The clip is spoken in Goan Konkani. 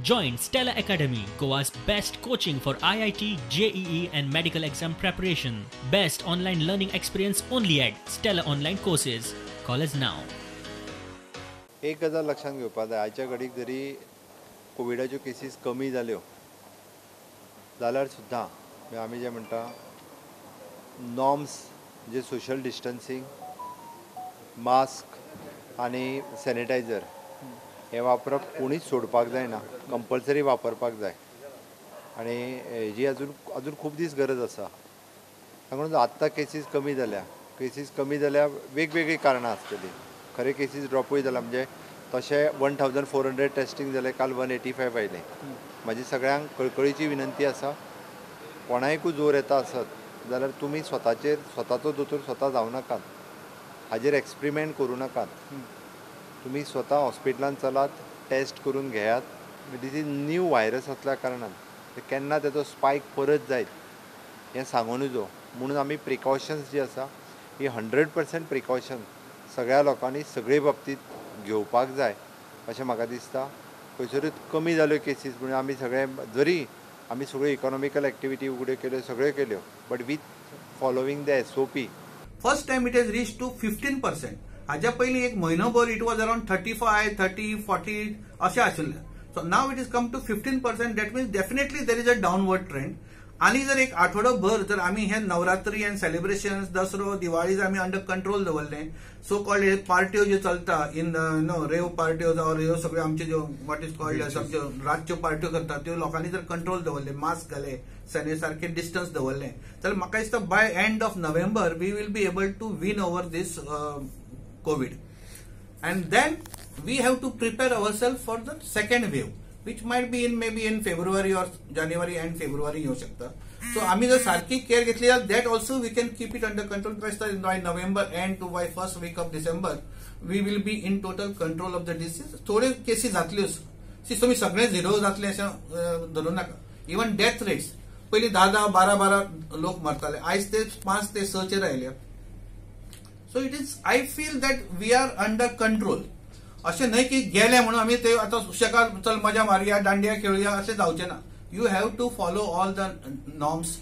Join Stella Academy, Goa's best coaching for IIT, JEE and medical exam preparation. Best online learning experience only at Stella Online Courses. Call us now. एक गजाल लक्षात घेवपाक जाय, आयच्या घडीक जरी कोविडाच्यो केसीस कमी जाल्यो जाल्यार सुद्दां आमी जे म्हणटा नॉर्म्स जे सोशल डिस्टन्सींग, मास्क आनी सॅनिटायझर हें वापरप कोणीच सोडपाक जायना, कंपल्सरी वापरपाक जाय आनी हेजी अजून अजून खूब दीस गरज आसा. म्हणून आत्तां केसीस कमी जाल्या, केसीस कमी जाल्या वेगवेगळीं कारणां आसतलीं. खरें केसीस ड्रॉपूय जाला, म्हणजे तशें 1400 टेस्टींग जालें, काल 185 आयलें. म्हाजी सगळ्यांक कळकळीची विनंती आसा, कोणाकूय जोर येता आसत जाल्यार तुमी स्वताचेर स्वताचो दोतोर स्वता जावं नाकात, हाजेर एक्सपेरिमेंट करूं नाकात. तुमी स्वता हॉस्पिटलान चलात, टेस्ट करून घेयात. This is new virus आसल्या कारणान केन्ना तेजो स्पायक परत जायत हें सांगू नजो, म्हणून आमी प्रिकॉशन्स जी आसा ही 100% प्रिकॉशन सगळ्या लोकांनी सगळे बाबतींत घेवपाक जाय अशें म्हाका दिसता. खंयसरूच कमी जाल्यो केसीस म्हणून आमी सगळे जरी आमी सगळ्यो इकॉनॉमिकल एक्टिविटी उगड्यो केल्यो, सगळ्यो केल्यो, but with following the SOP. First time it has reach to 15%. हाज्या पयलीं एक म्हयनोभर it was around 35, 30, 40 अशें आशिल्लें. So now it is come to 15%. That means definitely there is a downward trend. आनी जर एक आठवडोभर जर आमी हे नवरात्री एंड सेलिब्रेशन्स, दसरो, दिवाळी जर आमी अंडर कंट्रोल दवरले, सो कॉल्ड पार्ट्यो ज्यो चलता इन नो रेव पार्ट्यो जावं ह्यो सगळ्यो आमच्यो ज्यो what is called आमच्यो रातच्यो पार्ट्यो करता त्यो लोकांनी जर कंट्रोल दवरले, मास्क घाले, सारकें डिस्टन्स दवरलें जाल्यार म्हाका दिसता by end of November we will be able to win over this COVID. And then we have to prepare ourselves for the second wave, which might be in maybe in February or January and February येऊ शकता. So आम्ही जर सारखी केअर घेतली that also we can keep it under control. By November end to by first week of December we will be in total control of the disease. थोडे केसी जातल्योच, तुम्ही सगळे झिरो जातले अशें धरू नाका. इवन डेथ रेट्स पयलीं 10 10 12 12 लोक मरताले, आयज ते 5 ते 6 चेर आयले. So it is, I feel that we are under control. अशें न्हय की गेले म्हणून आमी ते आतां सुशेगाद चल मजा मारुया, दांडिया खेळुया अशें जावचें ना. You have to follow all the norms.